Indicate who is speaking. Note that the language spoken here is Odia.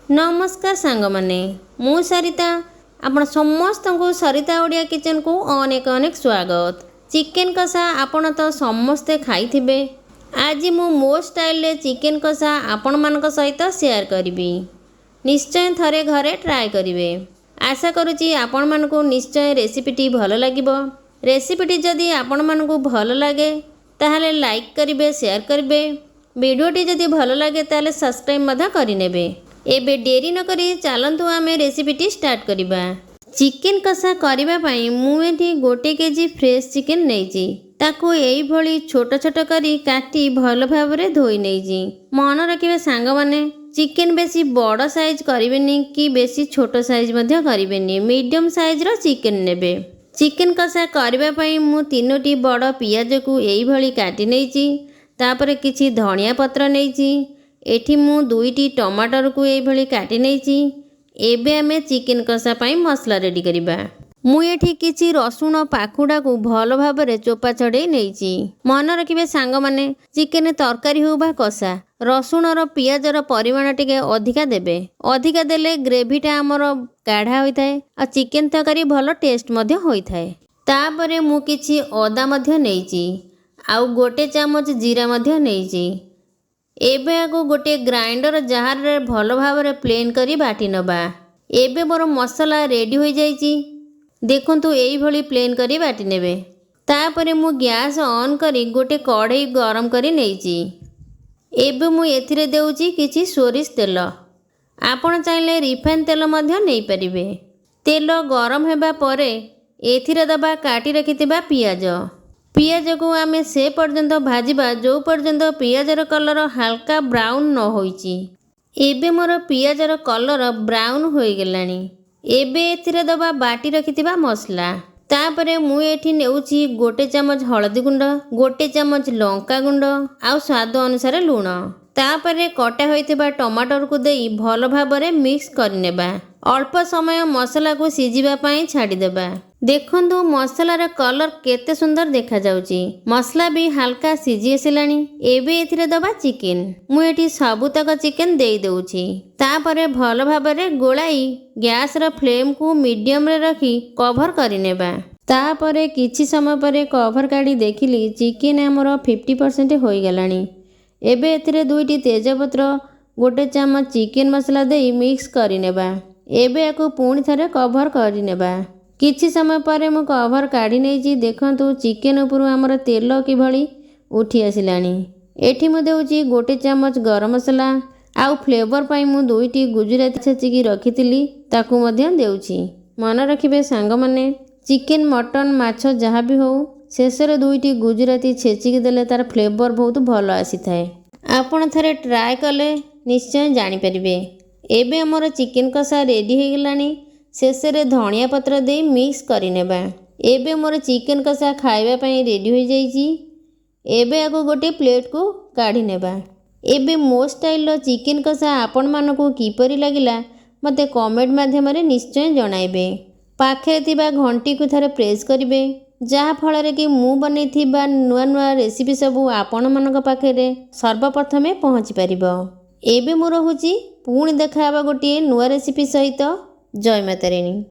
Speaker 1: ନମସ୍କାର ସାଙ୍ଗମାନେ, ମୁଁ ସରିତା। ଆପଣ ସମସ୍ତଙ୍କୁ ସରିତା ଓଡ଼ିଆ କିଚେନକୁ ଅନେକ ଅନେକ ସ୍ୱାଗତ। ଚିକେନ୍ କଷା ଆପଣ ତ ସମସ୍ତେ ଖାଇଥିବେ। ଆଜି ମୁଁ ମୋ ଷ୍ଟାଇଲରେ ଚିକେନ୍ କଷା ଆପଣମାନଙ୍କ ସହିତ ସେୟାର କରିବି। ନିଶ୍ଚୟ ଥରେ ଘରେ ଟ୍ରାଏ କରିବେ। ଆଶା କରୁଛି ଆପଣମାନଙ୍କୁ ନିଶ୍ଚୟ ରେସିପିଟି ଭଲ ଲାଗିବ। ରେସିପିଟି ଯଦି ଆପଣମାନଙ୍କୁ ଭଲ ଲାଗେ, ତାହେଲେ ଲାଇକ୍ କରିବେ, ସେୟାର କରିବେ। ଭିଡ଼ିଓଟି ଯଦି ଭଲ ଲାଗେ, ତାହେଲେ ସବସ୍କ୍ରାଇବ୍ ମଧ୍ୟ କରିନେବେ। ଏବେ ଡେରି ନକରି ଚାଲନ୍ତୁ, ଆମେ ରେସିପିଟି ଷ୍ଟାର୍ଟ କରିବା। ଚିକେନ୍ କଷା କରିବା ପାଇଁ ମୁଁ ଏଠି 1 କେଜି ଫ୍ରେଶ୍ ଚିକେନ୍ ନେଇଛି। ତାକୁ ଏଇଭଳି ଛୋଟ ଛୋଟ କରି କାଟି ଭଲ ଭାବରେ ଧୋଇ ନେଇଛି। ମନେ ରଖିବେ ସାଙ୍ଗମାନେ, ଚିକେନ୍ ବେଶୀ ବଡ଼ ସାଇଜ୍ କରିବେନି କି ବେଶୀ ଛୋଟ ସାଇଜ୍ ମଧ୍ୟ କରିବେନି। ମିଡ଼ିୟମ୍ ସାଇଜ୍ର ଚିକେନ୍ ନେବେ। ଚିକେନ୍ କଷା କରିବା ପାଇଁ ମୁଁ ତିନୋଟି ବଡ଼ ପିଆଜକୁ ଏଇଭଳି କାଟି ନେଇଛି। ତାପରେ କିଛି ଧଣିଆ ପତ୍ର ନେଇଛି। ଏଠି ମୁଁ ଦୁଇଟି ଟମାଟରକୁ ଏଇଭଳି କାଟି ନେଇଛି। ଏବେ ଆମେ ଚିକେନ୍ କଷା ପାଇଁ ମସଲା ରେଡ଼ି କରିବା। ମୁଁ ଏଠି କିଛି ରସୁଣ ପାଖୁଡ଼ାକୁ ଭଲ ଭାବରେ ଚୋପା ଛଡ଼େଇ ନେଇଛି। ମନେ ରଖିବେ ସାଙ୍ଗମାନେ, ଚିକେନ୍ ତରକାରୀ ହେଉ ବା କଷା, ରସୁଣର ପିଆଜର ପରିମାଣ ଟିକେ ଅଧିକା ଦେବେ। ଅଧିକା ଦେଲେ ଗ୍ରେଭିଟା ଆମର ଗାଢ଼ା ହୋଇଥାଏ ଆଉ ଚିକେନ୍ ତରକାରୀ ଭଲ ଟେଷ୍ଟ ମଧ୍ୟ ହୋଇଥାଏ। ତାପରେ ମୁଁ କିଛି ଅଦା ମଧ୍ୟ ନେଇଛି ଆଉ 1 ଚାମଚ ଜିରା ମଧ୍ୟ ନେଇଛି। ଏବେ ଏହାକୁ ଗୋଟିଏ ଗ୍ରାଇଣ୍ଡର ଜାରରେ ଭଲ ଭାବରେ ପ୍ଲେନ୍ କରି ବାଟି ନେବା। ଏବେ ମୋର ମସଲା ରେଡ଼ି ହୋଇଯାଇଛି। ଦେଖନ୍ତୁ, ଏଇଭଳି ପ୍ଲେନ୍ କରି ବାଟି ନେବେ। ତାପରେ ମୁଁ ଗ୍ୟାସ୍ ଅନ୍ କରି ଗୋଟେ କଢ଼େଇ ଗରମ କରି ନେଇଛି। ଏବେ ମୁଁ ଏଥିରେ ଦେଉଛି କିଛି ସୋରିଷ ତେଲ। ଆପଣ ଚାହିଁଲେ ରିଫାଇନ୍ ତେଲ ମଧ୍ୟ ନେଇପାରିବେ। ତେଲ ଗରମ ହେବା ପରେ ଏଥିରେ ଦେବା କାଟି ରଖିଥିବା ପିଆଜ। ପିଆଜକୁ ଆମେ ସେ ପର୍ଯ୍ୟନ୍ତ ଭାଜିବା, ଯେଉଁ ପର୍ଯ୍ୟନ୍ତ ପିଆଜର କଲର୍ ହାଲକା ବ୍ରାଉନ୍ ନ ହୋଇଛି। ଏବେ ମୋର ପିଆଜର କଲର୍ ବ୍ରାଉନ୍ ହୋଇଗଲାଣି। ଏବେ ଏଥିରେ ଦେବା ବାଟି ରଖିଥିବା ମସଲା। ତାପରେ ମୁଁ ଏଠି ନେଉଛି 1 ଚାମଚ ହଳଦୀ ଗୁଣ୍ଡ, 1 ଚାମଚ ଲଙ୍କା ଗୁଣ୍ଡ ଆଉ ସ୍ୱାଦ ଅନୁସାରେ ଲୁଣ। ତାପରେ କଟା ହୋଇଥିବା ଟମାଟରକୁ ଦେଇ ଭଲ ଭାବରେ ମିକ୍ସ କରିନେବା। ଅଳ୍ପ ସମୟ ମସଲାକୁ ସିଝିବା ପାଇଁ ଛାଡ଼ିଦେବା। ଦେଖନ୍ତୁ, ମସଲାର କଲର୍ କେତେ ସୁନ୍ଦର ଦେଖାଯାଉଛି। ମସଲା ବି ହାଲକା ସିଝି ଆସିଲାଣି। ଏବେ ଏଥିରେ ଦେବା ଚିକେନ୍। ମୁଁ ଏଠି ସବୁତକ ଚିକେନ୍ ଦେଇଦେଉଛି। ତାପରେ ଭଲ ଭାବରେ ଗୋଳାଇ ଗ୍ୟାସର ଫ୍ଲେମ୍କୁ ମିଡ଼ିୟମରେ ରଖି କଭର୍ କରିନେବା। ତାପରେ କିଛି ସମୟ ପରେ କଭର୍ କାଢ଼ି ଦେଖିଲି, ଚିକେନ୍ ଆମର 50% ହୋଇଗଲାଣି। ଏବେ ଏଥିରେ ଦୁଇଟି ତେଜପତ୍ର, 1 ଚାମଚ ଚିକେନ୍ ମସଲା ଦେଇ ମିକ୍ସ କରିନେବା। ଏବେ ୟାକୁ ପୁଣି ଥରେ କଭର୍ କରିନେବା। କିଛି ସମୟ ପରେ ମୁଁ କଭର୍ କାଢ଼ି ନେଇଛି। ଦେଖନ୍ତୁ, ଚିକେନ୍ ଉପରୁ ଆମର ତେଲ କିଭଳି ଉଠି ଆସିଲାଣି। ଏଠି ମୁଁ ଦେଉଛି 1 ଚାମଚ ଗରମ ମସଲା ଆଉ ଫ୍ଲେଭର୍ ପାଇଁ ମୁଁ ଦୁଇଟି ଗୁଜୁରାତି ଛେଚିକି ରଖିଥିଲି, ତାକୁ ମଧ୍ୟ ଦେଉଛି। ମନେ ରଖିବେ ସାଙ୍ଗମାନେ, ଚିକେନ୍, ମଟନ୍, ମାଛ ଯାହା ବି ହେଉ, ଶେଷରେ ଦୁଇଟି ଗୁଜୁରାତି ଛେଚିକି ଦେଲେ ତା'ର ଫ୍ଲେଭର୍ ବହୁତ ଭଲ ଆସିଥାଏ। ଆପଣ ଥରେ ଟ୍ରାଏ କଲେ ନିଶ୍ଚୟ ଜାଣିପାରିବେ। ଏବେ ଆମର ଚିକେନ୍ କଷା ରେଡ଼ି ହୋଇଗଲାଣି। ଶେଷରେ ଧଣିଆ ପତ୍ର ଦେଇ ମିକ୍ସ କରିନେବା। ଏବେ ମୋର ଚିକେନ୍ କଷା ଖାଇବା ପାଇଁ ରେଡ଼ି ହୋଇଯାଇଛି। ଏବେ ଏହାକୁ ଗୋଟିଏ ପ୍ଲେଟ୍କୁ କାଢ଼ି ନେବା। ଏବେ ମୋ ଷ୍ଟାଇଲର ଚିକେନ୍ କଷା ଆପଣମାନଙ୍କୁ କିପରି ଲାଗିଲା, ମୋତେ କମେଣ୍ଟ ମାଧ୍ୟମରେ ନିଶ୍ଚୟ ଜଣାଇବେ। ପାଖରେ ଥିବା ଘଣ୍ଟିକୁ ଥରେ ପ୍ରେସ୍ କରିବେ, ଯାହାଫଳରେ କି ମୁଁ ବନେଇଥିବା ନୂଆ ନୂଆ ରେସିପି ସବୁ ଆପଣମାନଙ୍କ ପାଖରେ ସର୍ବପ୍ରଥମେ ପହଞ୍ଚି ପାରିବ। ଏବେ ମୁଁ ରହୁଛି। ପୁଣି ଦେଖା ହେବ ଗୋଟିଏ ନୂଆ ରେସିପି ସହିତ। ଜୟ ମା ତାରିଣୀ।